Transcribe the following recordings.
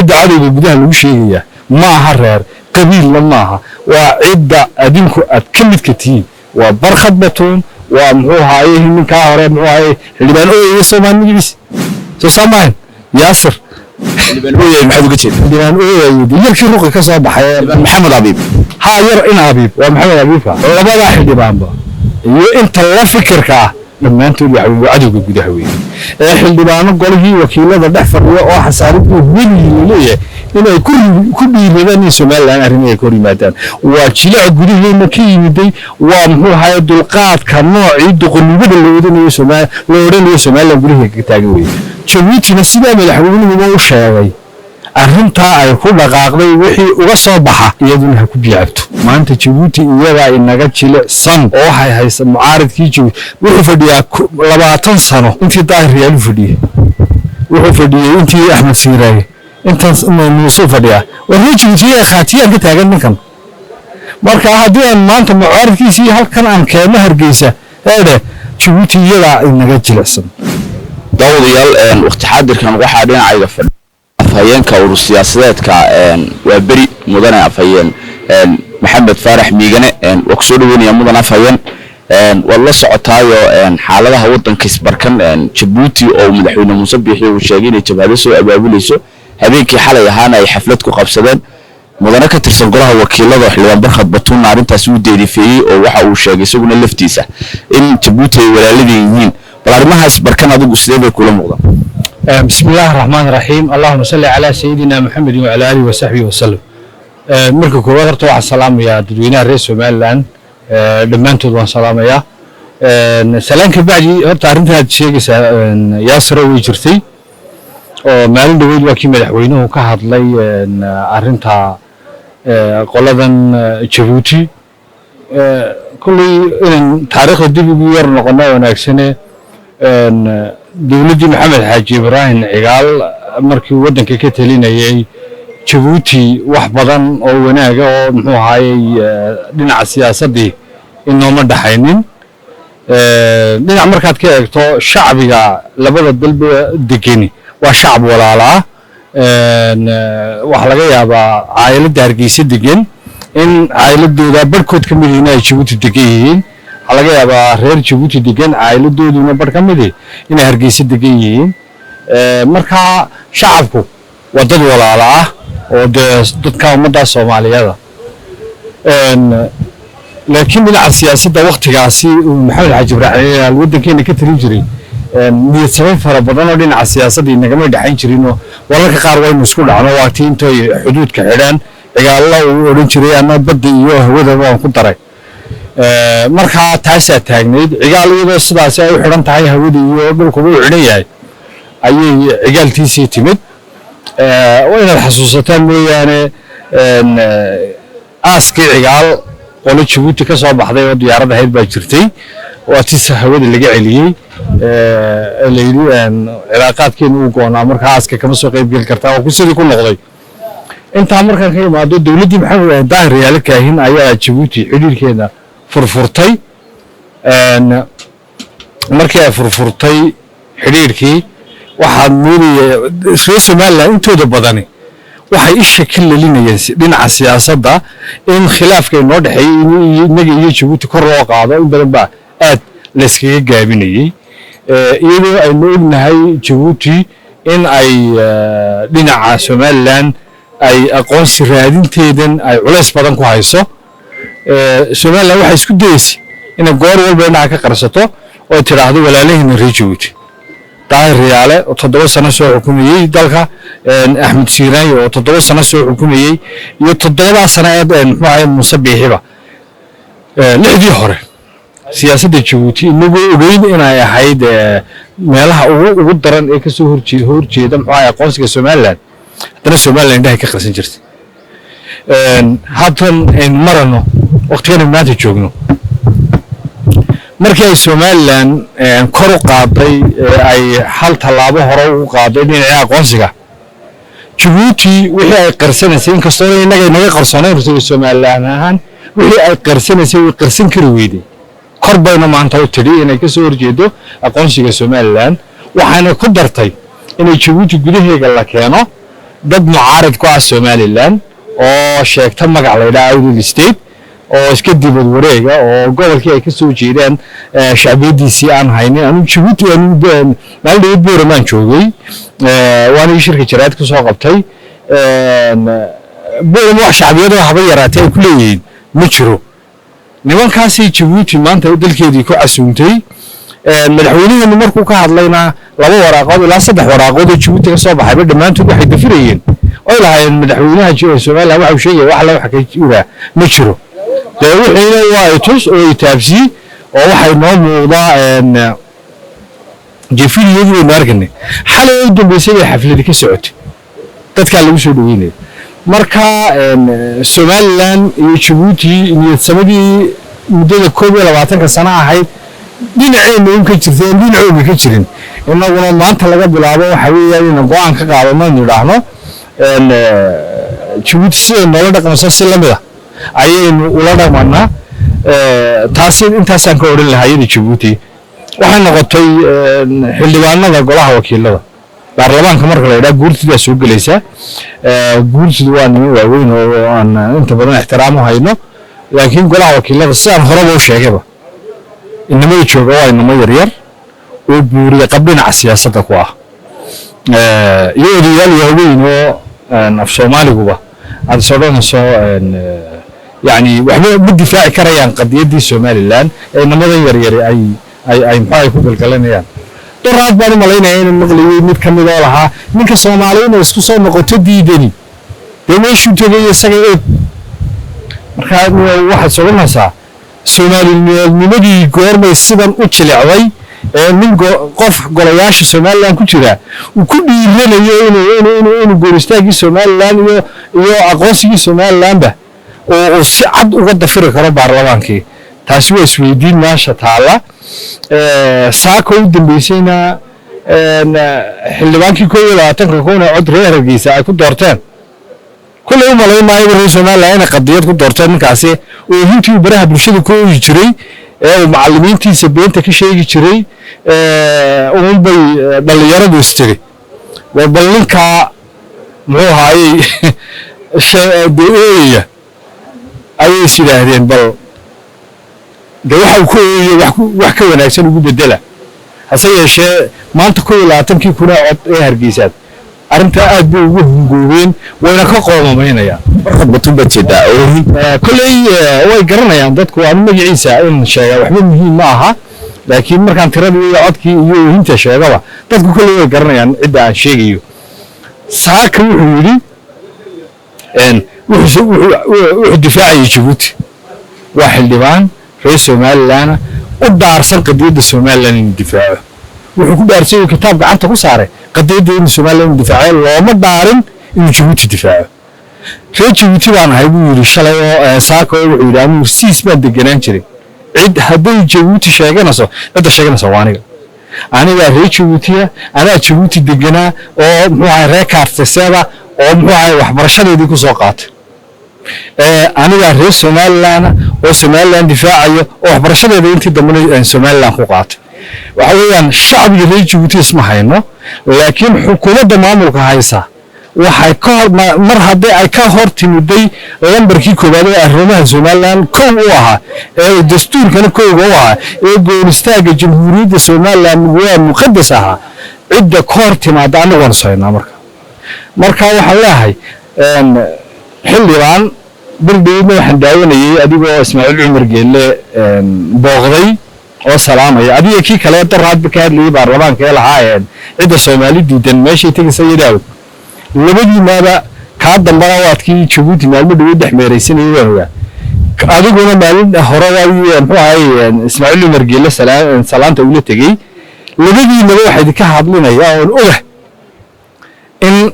Cidda cadowga gudaha lagu sheegayaa ma aha reer qabiilna maaha, waa cidda adinku aad ka midka tihiin. Waa Barkhad Batuun, waa muxuu ahaaye ninkaa hore, muxuu ahaaye, xildhibaan Ooyaya, Soomaali magaciisa soo saamahan Yaasir. Xildhibaan Ooyay maxaad uga jeedaa? Xildhibaan Ooyaya yarkii Ruqi ka soo baxay. Maxamed Abiib. Ha, yar in Abiib, waa Maxamed Abiibka. Labadaa xildhibaanba iyo inta la fikirka ah dhammaantood waxa waa cadowga gudaha weeye, ee xildhibaano golihii wakiilada dhex fadhiya oo xasaaridii weligii la leeyahay inay ku dhiiradaan in Somaliland arrimaha ka hor yimaadaan, waa jilaca gudaheena ka yimiday. Waa muxuu ahaye dulqaadka noocii doqonnimada la odhanayo Somaal la odhanayo Somaliland gudaheeda ka taagan weeye. Jabuutina sidaa madaxweynuhuba u sheegay, arrintaa ay ku dhaqaaqday wixii uga soo baxa iyaduna ha ku biyacabto. Maanta Jabuuti iyadaa inaga jilicsan oo waxay haysa mucaaridkii Jabuuti wuxuu fadhiyaa 20 sano intii Daahir Riyaalu fadhiyey, wuxuu fadhiyey intii Axmed Siiraaye, intan Muuse fadhiyaa. Waa reer Jabuuti iyaga khaatiyaan ka taagan ninkan. Marka haddii aan maanta mucaaridkiisii halkan aan keenno Hargeysa, eedhe, Jabuuti iyadaa inaga jilicsan. Daawadayaal, waqti xaadirkan waxaa dhinacayga fadhiya afhayeenka urur siyaasadeedka Waa Beri, mudane afhayeen Maxamed Faarax Miigane. Waa kusoo dhaweynaya, mudan afhayeen. Waad la socotaayo xaaladaha waddanka isbarkan, Jabuuti oo madaxweyne Muuse Biixi uu sheegay inay jabhado soo abaabulayso, habeenkii xalay ahaana ay xaflad ku qabsadeen. Mudane ka tirsan golaha wakiilada, xildhibaan Barkhad Batuunna, arrintaasi uu deedifeeyey oo waxa uu sheegay isaguna laftiisa in Jabuuti ay walaaladeen yihiin. Bal arrimaha isbarkan adigu sidee bay kula muuqdaan? بسم الله الرحمن الرحيم، اللهم صل على سيدنا محمد وعلى آله وصحبه وسلم. Marka koowaad horta waxaan salaamayaa dadweynaha reer Somaliland dhammaantood, waan salaamayaa. Salaan ka bacdi, horta arrintan aad sheegaysaa, Yaasiro, way jirtay oo maalin dhaweyd waa kii madaxweynuhu ka hadlay arrinta qoladan Jabuuti. Kolley inaan taariikhda dib ugu yar noqono wanaagsane. Dowladdii Maxamed Xaaji Ibraahim Cigaal markii uu waddanka ka telinayay, Jabuuti wax badan oo wanaaga oo muxuu ahaayey dhinaca siyaasaddii inooma dhaxaynin. Dhinac markaad ka eegto, shacbiga labada dalba degeni waa shacab walaala ah. Waxaa laga yaabaa caayiladda Hargeysa degan in caayiladooda barhkood ka mid yihiin ay Jabuuti degan yihiin. Waxaa laga yaabaa reer Jabuuti degan caayiladooduna barh ka midi inay Hargeysa degan yihiin. Marka shacabku waa dad walaala ah oo dee dadka ummadda Soomaaliyada. Laakiin dhinaca siyaasadda waktigaasi uu Maxamed Xaaji Ibraahim waddankeena ka talin jiray, niyad samayn fara badan oo dhinaca siyaasadda inagama dhexayn jirinoo wararka qaar waynu isku dhacno. Waagtii intay xuduudka xidhaan, Cigaallo uu odhan jiray ama badda iyo hawadaba waan ku daray. Markaa taasaa taagnayd. Cigaal iyadoo sidaasi ay u xidhan tahay, hawada iyo dhulkuba u xidhan yahay, ayay cigaaltiisii timid. Waa inaad xasuusataan mooyaane, aaskii Cigaal qolo Jabuuti ka soo baxday oo diyaarad ahayd baa jirtay. Waa tis hawada laga celiyey, la yidhi cilaaqaadkeenu uu goonaa, markaa aaska kama soo qayb geli kartaa. Waa ku sidii ku noqday. Intaa markaan ka imaado, dowladdii Maxamed Daahir Yaale Kaahin ayaa Jabuuti xidhiirkeeda furfurtay. Markii ay furfurtay xidhiirkii, waxaad moodaya reer Somaliland intooda badani waxay isha ka lelinayeen dhinaca siyaasadda in khilaafka inoo dhexeeyey innaga iyo Jabuuti kor loo qaado. In badan baa aad layskaga gaabinayey, iyadoo aynu ognahay Jabuuti in ay dhinaca Somaliland ay aqoonsi raadinteedan ay culays badan ku hayso. Somaliland waxay isku dayeysay inay goor walba dhinaca ka qarsato oo tidhaahdo walaalaheena reer Jabuuti, Daahir Riyaale oo 7 sano soo xukumayey dalka, Axmed Siiraanyo oo 7 sano soo xukumayey, iyo 7daa sano ee muxuu ahay Muuse Biixiba, lixdii hore siyaasadda Jabuuti inagoo ogeyn inay ahayd meelaha ugu daran ee kasoo horjeeda muxuu ahay aqoonsiga Somaliland, haddana Somaliland indhahay ka qarsan jirtay. Haatan aynu marano, waqtigan aynu maanta joogno, markii ay Somaliland kor u qaaday, ay hal tallaabo hore ugu qaaday dhinacii aqoonsiga, Jabuuti wixii ay qarsanaysay, inkastoo innaga inaga qarsoonayn Somaliland ahaan, wixii ay qarsanaysay way qarsan kari weyday. Kor bayna maanta u tidhi inay ka soo horjeedo aqoonsiga Somaliland, waxaana ku dartay inay Jabuuti gudaheega la keeno Dad mucaarid ku ah Somaliland oo sheegta magac la yidhaha Awdal State oo iska dibad wareega oo gobolkii ay ka soo jeedaan shacbiyadiisii aan haynin. Anigu Jabuuti, anigu maalin dhaweyd Booramaan joogay, waana ii shirka jaraa'id ku soo qabtay. Boorama wax shacbiyadoo haba yaraatee ay ku leeyihiin ma jiro. Nimankaasay Jabuuti maanta dalkeedii ku casuumtay. Madaxweynaheenu markuu ka hadlayna, laba waraaqood ilaa saddex waraaqood oo Jabuuti ka soo baxayba dhammaantood waxay dafirayeen oy lahaayeen madaxweynaha Somaliland waxa uu sheegaya wax alla wax ka jiraa ma jiro. Dee wixiina waa itus oo itaabsii oo waxay noo muuqdaa jefiliyadii baynu arkanay. Xalay u dambeysay bay xafladi ka socotay, dadkaa lagu soo dhaweynaya. Marka Somaliland iyo Jabuuti niyadsamadii muddada 21-ka sano ahayd dhinaceenna un ka jirtay oon dhinacooga ka jirin, innaguna maanta laga bilaabo waxa weeyaan inaan go-aan ka qaadano, aynu idhaahno Jabuuti siday noola dhaqmayso si lamid ah ayaynu ula dhaqmanaa. Taasi intaasaan ka odhan lahaa. Iyada Jabuuti waxay noqotay xildhibaanada golaha wakiilada baarlamaanka. Marka la yidhaha guurtidaa soo gelaysa, guurtidu waa niman waaweyn oo aan inta badan ixtiraam u hayno, laakiin golaha wakiilada sidaan horeba u sheegayba inamada jooga waa inamo yaryar oo buuriya qab dhinaca siyaasadda ku ah iyo odayaal waaweyn oo af Soomaaliguba aad is odhanayso yani waxba ma difaaci karayaan qadiyaddii Somaliland ee inamadan yaryari ay muxuu ay ku galgalanayaan. Doraad baan u malaynaya inaan maqlayay mid ka mid oo lahaa ninka Soomaali inay isku soo noqoto diidani dee meeshuu tegay isaga og. Markaa waxaad is odhanaysaa Soomaalinimadii goormay sidan u jilicday ee nin qof golayaasha Somaliland ku jira uu ku dhiiranayo inuu gooristaaggii Somaliland iyo aqoonsigii Somalilandba oo uu si cad uga dafiri karo baarlamaankii? Taasi waa isweydiin meesha taalla. Saaka u dambeysayna xildhibaankii 21-ka kun ee cod reer Hargeysa ay ku doorteen, kulley u malayn maayo reer Somaliland inay qadiyad ku doorteen ninkaasi oo runtii uu baraha bulshada ku ooyi jiray ee uu macallimiintiisa beenta ka sheegi jiray uunbay dhallinyaradu istiri war bal ninkaa muxuu ahaayey dee ooyaya ayay is yidhaahdeen, bal dee waxa uu ku ooyaya wax ka wanaagsan ugu bedela. Hase yeeshee maanta 21-kii kun ee cod ee Hargeysaad arrintaa aad bay ugu hungoobeen, wayna ka qoomamaynayaan. Barkhad Batuun baad jeedaa oo Kolley way garanayaan dadku. Anu magaciisa in sheegaa waxba muhiim ma aha, laakiin markaan tiradii iyo codkii iyo oohinta sheegaba dadku kolley way garanayaan cidda aan sheegayo. Saaka wuxuu yidhi wuxuu difaacayay Jabuuti. Waa xildhibaan reer Somaliland u dhaarsan qadiyadda Somaliland inuu difaaco. Wuxuu ku dhaarsan yahay, kitaab gacanta ku saaray, qadiyadda inuu Somaliland inuu difaaco. Looma dhaarin inuu Jabuuti difaaco. Reer Jabuuti baan ahay buu yidhi shalay oo saaka, oo wuxuu yidhi anigu siis baan degenaan jiray. Cid hadday Jabuuti sheeganayso, cidda sheeganaysa waa aniga. Anigaa reer Jabuutiya, anaa Jabuuti degenaa oo muxuu ahay reer kaarteseeda oo muxuu ahay waxbarashadeedii ku soo qaatay. Anigaa reer Somaliland oo Somaliland difaacayo oo waxbarashadeeda intii dambena Somaliland ku qaatay. Waxa weeyaan shacbiga reer Jabuuti isma hayno, laakiin xukuumadda maamulka haysa waxay ka hor mar haddii ay ka hor timiday lambarkii koowaad ee arrimaha Somaliland kow u ahaa ee dastuurkana kowga u ahaa ee goonistaagga Jamhuuriyadda Somaliland waa muqadas ahaa, cidda ka hor timaada annagu waan ishaynaa. Marka waxaan leeyahay xildhibaan berdhowna waxaan daawanayay adigoo Ismaaciil Cumar Geelle booqday oo salaamaya, adiga kii kale daraadba ka hadlayay baarlamaanka ee lahaa cidda Soomaali diidan meeshay tegaysa yadaaw. Labadiinaaba kaa dambana waad kii Jabuuti maalmo dhaweyd dhex meeraysanayay waan ogaa, adiguna maalin hore waa muxuu ahay Ismaaciil Cumar Geelle salaanta ula tegey. Labadiinaba waxaa idinka hadlinaya oon oga in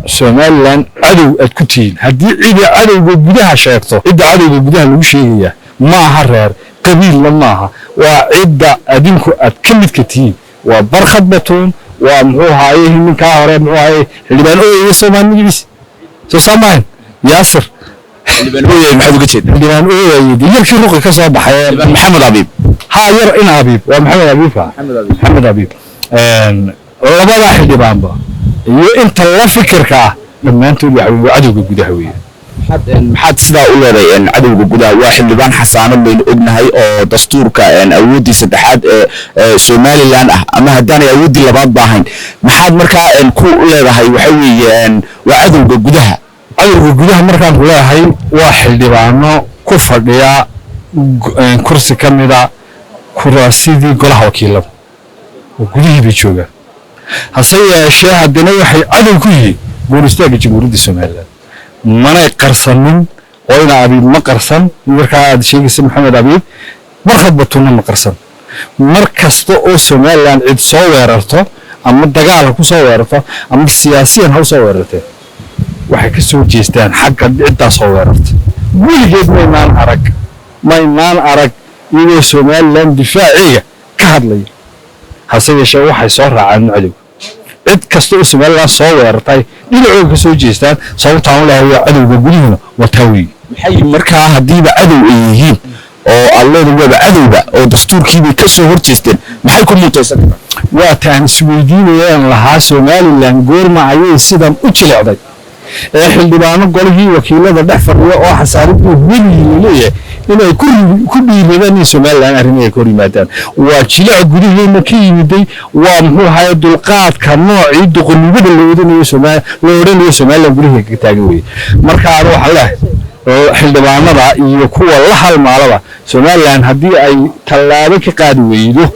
Somaliland cadow aad ku tihiin. Haddii cida cadowga gudaha sheegto, cidda cadowga gudaha lagu sheegayaa ma aha reer qabiilna maaha, waa cidda adinku aad ka midka tihiin. Waa Barkhad Batuun, waa muxuu ahaaye ninkaa hore, muxuu ahaaye xildhibaan ooyaya Soomaali magaciisa soo saamahan Yaasir. Xildhibaan ooyay maxaad uga jeedaa? Xildhibaan ooyayay yarkii ruqi ka soo baxay. Xildhibaan Maxamed Abiib. Ha, yar in Abiib, waa Maxamed Abiibka, Maxamed Abiib. Labadaa xildhibaanba iyo inta la fikirka ah. Dhammaantood waxa weye waa cadowga gudaha weeye. Maxaad sidaa u leedahay cadowga gudaha? Waa xildhibaan xasaanad baynu ognahay oo dastuurka awooddii saddexaad ee Somaliland ah, ama haddaanay awooddii labaad ba ahayn. Maxaad markaa ku leedahay waxa weeye waa cadowga gudaha? Cadowga gudaha markaan ku leeyahay waa xildhibaano ku fadhiya kursi ka mida kuraasidii golaha wakiilada oo gudihii bay joogaan, hase yeeshee haddana waxay cadow ku yihiin goon istaagga Jamhuuriyadda Somaliland. Manay qarsanin oo ina Abiib ma qarsan. Markaa aad sheegaysa Maxamed Abiib, Barkhad Batunna ma qarsan. Mar kasta oo Somaliland cid soo weerarto, ama dagaal ha ku soo weerarto ama siyaasiyan ha u soo weerartee, waxay ka soo jeestaan xagga ciddaa soo weerarta. Weligeed maynaan arag iyagoo Somaliland difaaceega ka hadlaya, hase yeeshee waxay soo raacaan cadowga. Cid kasta oo Somaliland soo weerartay dhinacooga ka soo jeestaan. Sababtaan u lehay waa cadowga guduhuna waa taa weeye. Maxay markaa haddiiba cadow ay yihiin oo aad leedahay waaba cadowga oo dastuurkiibay ka soo horjeesteen, maxay ku mutaysan karaan? Waa taan isweydiinayaan lahaa, Somaliland goorma ayay sidan u jilecday ee xildhibaano golihii wakiilada dhex fadhiya oo xasaaradii weligii la leeyahay inay ku dhiiradaan in Somaliland arrimaha ka hor yimaadaan? Waa jileec gudaheena ka yimiday. Waa muxuu ahaye dulqaadka noocii doqonnimada la odhanayo Somaliland gudaheeda ka taagan weye. Marka anu waxaan leeyahay xildhibaanada iyo kuwa la halmaalaba, Somaliland haddii ay tallaabo ka qaadi weydo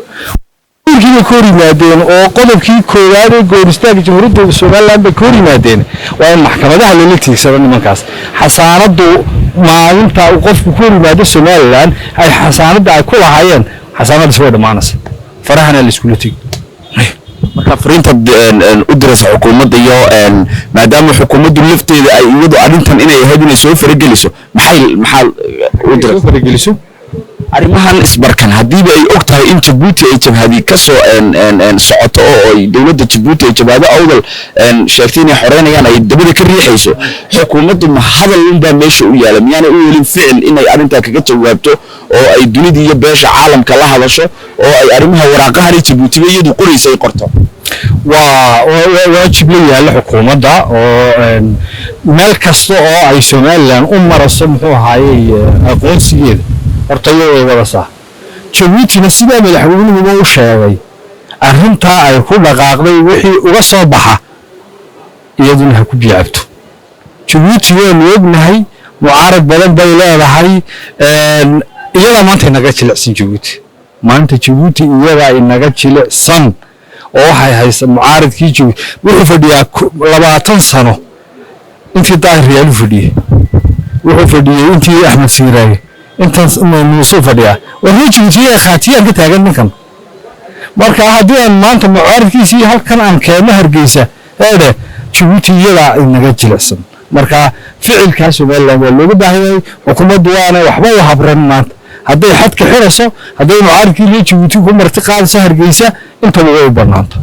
bay ka hor yimaadeen oo qodobkii koowaad ee goor istaagga Jamhuuriyadda Somaliland bay ka hor yimaadeen, waa in maxkamadaha lala tiigsado nimankaas. Xasaanadu maalinta uu qofku ka hor yimaado Somaliland ay xasaanadda ay ku lahaayeen, xasaanadaas way dhammaanaysa, farahana la iskula tegi. Marka fariinta u diraysa xukuumadda iyo maadaama xukuumaddu lafteeda ay iyadu arrintan inay ahayd inay soo farageliso, maxaa u diraysa? Farageliso. Arrimahan isbarkan, haddiiba ay og tahay in Jabuuti ay jabhadi ka soo socoto oo ay dowladda Jabuuti ay jabhado Awdal sheegtay inay xoreynayaan ay dabada ka riixayso, xukuumaddu ma hadal unbaa meesha u yaala? Miyaanay u helin ficil inay arrintaa kaga jawaabto oo ay dunida iyo beesha caalamka la hadasho oo ay arrimaha waraaqahani Jabuutiba iyadu qoraysa ay qorto? Waa waajib la yaalla xukuumadda oo meel kasta oo ay Somaliland u maraso muxuu ahaayey aqoonsigeeda horta iyadoo way wadasaa. Jabuutina sidaa madaxweynuhuba u sheegay, arrintaa ay ku dhaqaaqday wixii uga soo baxa iyaduna ha ku biicabto. Jabuuti waanu ognahay mucaarad badan bay leedahay. Iyadaa maanta inaga jilicsan. Jabuuti maanta, Jabuuti iyadaa inaga jilicsan oo waxay haysa mucaaradkii Jabuuti wuxuu fadhiyaa 20 sano intii Daahir Riyaalu fadhiyey, wuxuu fadhiyey intii Axmed Siiraaye, intan Muuse fadhiyaa. Waa reer Jabuutiya khaatiyaan ka taagan ninkan. Marka haddii aan maanta mucaaradkiisii halkan aan keenno Hargeysa eedhe, Jabuuti iyadaa inaga jilicsan. Marka ficilkaa Somaliland waa looga baahan yahay. Xukuumaddu waana waxba u habran maanta hadday xadka xirayso, hadday mucaaradkii reer Jabuuti ku marti qaadayso Hargeysa, intaba way u bannaanta.